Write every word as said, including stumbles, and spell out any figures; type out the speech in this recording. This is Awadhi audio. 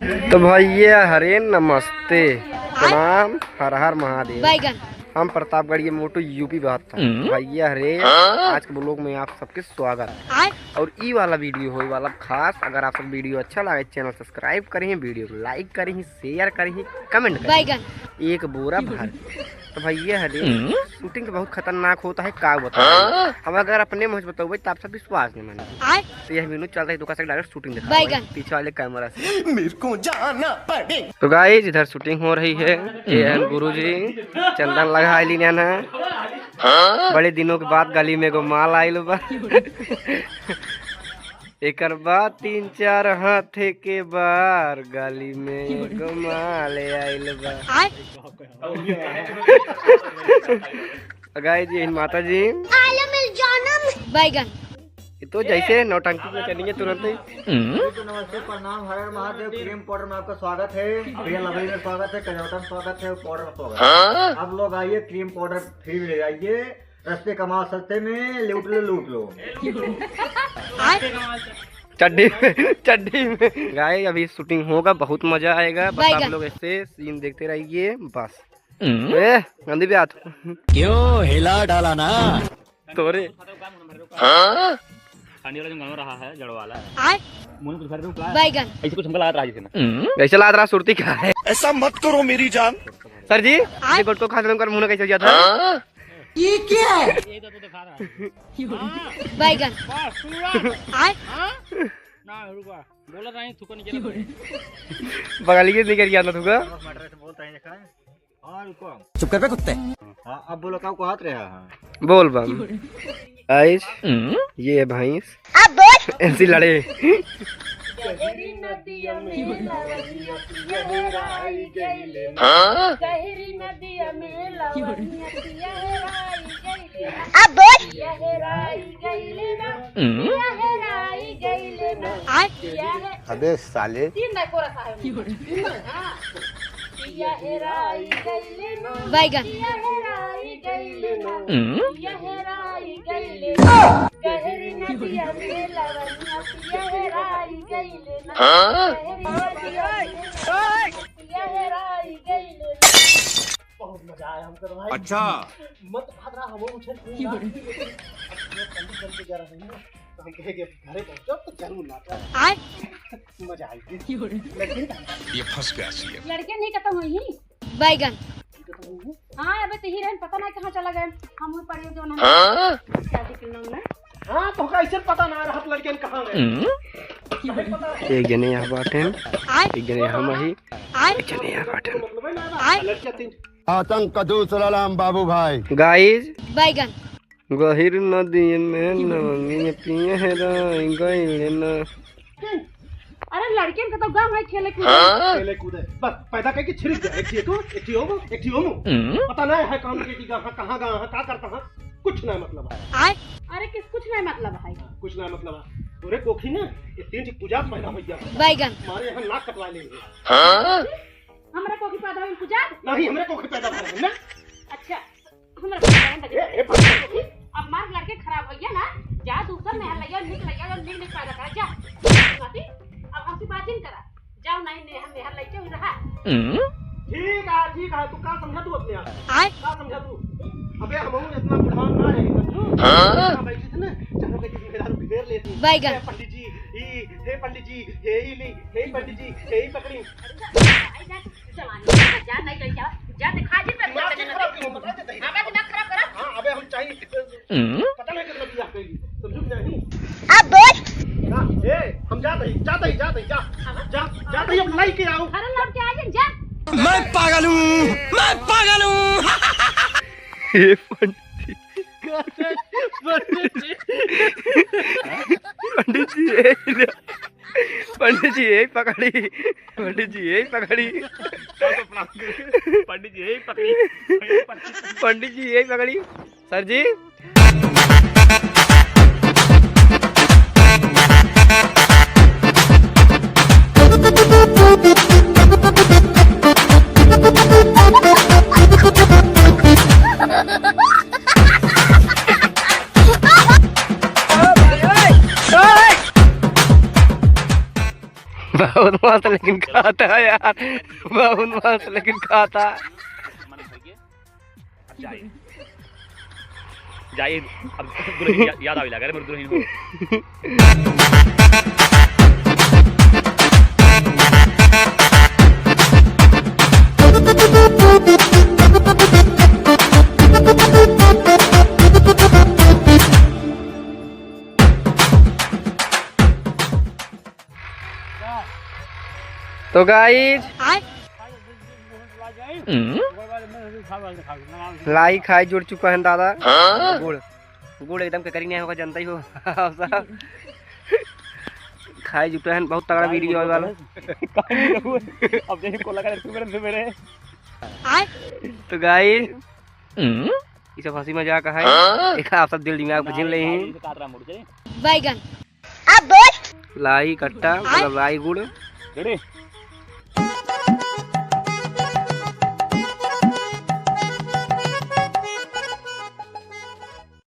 तो भैया हरे नमस्ते, प्रणाम, हर हर महादेव। बैगन। हम प्रतापगढ़ के मोटू यूपी बात था। हम्म। भैया हरे, हाँ? आज के vlog में आप सबके स्वागत है। आय? और ई वाला video होए वाला खास। अगर आप सब video अच्छा लगे, channel subscribe करिए, video को like करिए, share करिए, comment करिए। बैगन। एक बोरा भर। तो भैया हरे, हम्म? Shooting तो बहुत खतरनाक होता है, का बताओ। हाँ? अब अगर अपने मुँह से बताओ भाई, तो आप सब विश्वास नहीं मानेंगे। आय? तो यह मीनू चल रही दुकान से direct shooting दिखा बैगन। पीछे वाले camera से। मेरे को जाना पड़े। तो guys, इधर shooting हो रही है। ये हैं गुरुजी, चंदन लगा ली ना। बड़े दिनों के बाद गली में एगो माल आइल बा। एकर बा तीन चार हाथे के बार, गली में एगो माल आइल बा। आय? Guys, ये माता जी। आलम जानम। बैगन। ये तो जैसे नौटंकी में चलेंगे तुरंत ही। तो नमस्ते, प्रणाम, हर हर महादेव। Cream powder में आपका स्वागत है, भैया लवली में स्वागत है, कजौटा में स्वागत है, powder में स्वागत है। आप लोग आइए, cream powder free में ले जाइए, रस्ते कमा सस्ते में, लूट लो, लूट लो। चड्डी में, चड्डी में। Guys, अभी shooting होगा, बहुत मजा आएगा, बस आप लोग ऐसे scene देखते रहिए बस। हम्म। ए, गंदी बात। क्यों हिला डाला ना? तोरे। हाँ? ठंडी वाला जो गाँव रहा है, जड़ वाला है। आय? मुँह में कुछ भर दे, क्या? बैगन। ऐसे कुछ हमको लगा रहा है जैसे ना। हम्म। ऐसे लगा रहा, सुरती का है। ऐसा मत करो मेरी जान। सर जी, आय? ये गोटको खा कर मुँह कैसे हो जाता है? हाँ? ये क्या है? ये तो, तो दिखा रहा है। बैगन। बस, सुन रहा है। आय? हाँ? ना, रुका। बोला था, नहीं, थूका नहीं चला। बगल के निकल गया ना थूका। बस, मटर से बोलता है, देखा है? हाँ, रुको। चुप कर बे कुत्ते। हाँ, अब बोलो, का कहत रहे हैं? बोल बम। Guys, हम्म? ये है भैंस। अब बोल। इनसे लड़े। गहरी नदिया में लवनिया पिया हेराई गइले ना। हाँ? गहरी नदिया में लवनिया पिया हेराई गइले ना। अब बोल। पिया हेराई गइले ना। हम्म? पिया हेराई गइले ना। आय? पिया हे- अबे साले। तीन दाई कोरस आहे। हाँ। पिया हेराई गइले ना। बैगन। पिया हेराई गइले ना। हम्म? पिया हेराई गइले ना। गहरी नदिया में लवनिया पिया हेराई गइले ना। हाँ? गहरी नदिया में लवनिया पिया हेराई गइले ना। बहुत मजा आया हमको तो भाई। अच्छा। मत भाग रहा, हम उछल कूद रहा। अब ये पंडित बन के जा रहे हैं ना, तो हम कहे कि घरे पहुंचो तो जरूर लाता है। आय? मजा आएगी। लेकिन ये फंस गया सीएम। लड़के नहीं खत्म हुई ही। बैगन। हाँ, अबे तो ही रहन, पता नहीं कहाँ चला गए। हम वही पढ़ियो जो ना। हाँ? शादी के नाम में। हाँ, तो का ऐसे पता ना रहत लड़के कहाँ गए। हम्म। एक जने यहाँ बाटे, आय? एक जने यहाँ मही, आय? एक जने यहाँ बाटे। मतलब है ना, आय? लड़के तीन। आतंक का दूसरा नाम बाबू भाई। Guys, बैगन। गहिर नदी में नवनिया पिया हेराई गइले ना। अरे लड़कियन के तो गाँव है खेले कूदे। हाँ? खेले कूदे। बस पैदा करके छिड़क दे। एक ठो, एक ठो हो, एक ठो हो। हम्म। पता नहीं है कौन के की गाँव, कहाँ गाँव है, का करता है, कुछ नहीं मतलब है। आय? अरे किस कुछ नहीं मतलब है? कुछ नहीं मतलब है। अरे कोखी ना, ये तीन ठो पूजा पैदा हो गया। बैगन। हमारे यहाँ नाक कटवा लेंगे। हाँ? हमरा कोखी पैदा होई पूजा? नहीं, हमरा कोखी पैदा भइल है ना। अच्छा, हमरा कोखी पैदा ए, ए, अब मार लड़के खराब हो गया ना, जा दूसर मेहर लइया, निक लइया, जो निक निक पैदा कर, जा। नाती, अब हमसे बात नहीं करा। जाओ, नहीं, नहीं, हम मेहर लइके हुई रहा। हम्म? ठीक है, ठीक है, तू का समझा तू अपने आप? आय? का समझा तू? अबे, हम इतना बुढ़ान ना है, समझू? हाँ? इतना बैठी थी ना, चलो, कहीं मेहरारू घेर लेती। बैगन। ए, पंडित जी, ई, हे पंडित जी, हे ई ली, हे पंडित जी, हे ई पकड़ी। अरे जा, जा, जा, जवानी में जा, नहीं कहीं जा, जा दिखा जी पे दिमाग खराब क्यों? बता दे दही। हाँ, मैं दिमाग खराब करा। हाँ, अबे हम चाहिए, हम्म? पता नहीं कितना दिया कहीं, समझू कि नहीं? अब बोल। हाँ, ए, हम जाते ही, जाते ही, जाते ही, जा, जा, जाते ही हम लाई के आओ। अरे लौट के आ जा, जा। मैं पागल हूँ, मैं पागल हूँ। हे पंडित। पंडित जी, ए ले। पंडित जी, ए पकड़ी। पंडित जी, ए पकड़ी। पंडित जी, ए पकड़ी। पंडित जी, ए पकड़ी। सर जी। बहुत मस्त लेकिन खाता है यार, बहुत मस्त लेकिन खाता। जाए, जाए, अब दुल्हन या-, याद आवे लगा रे, मोर दुल्हन हो। तो गाइस, लाई खाई जुड़ चुका है दादा। गुड़, गुड़ एकदम केकरी नहीं होगा, जनता ही हो। सब खाई जुटा है, बहुत तगड़ा वीडियो आवे वाला। अब देखिए, को लगा तू मेरे से मेरे। तो गाइस, ये सब हंसी मजाक है। देखा, आप सब दिल दिमाग पे झेल रहे हैं। बैगन। अब बोल। लाई कट्टा, मतलब लाई गुड़। रेडी?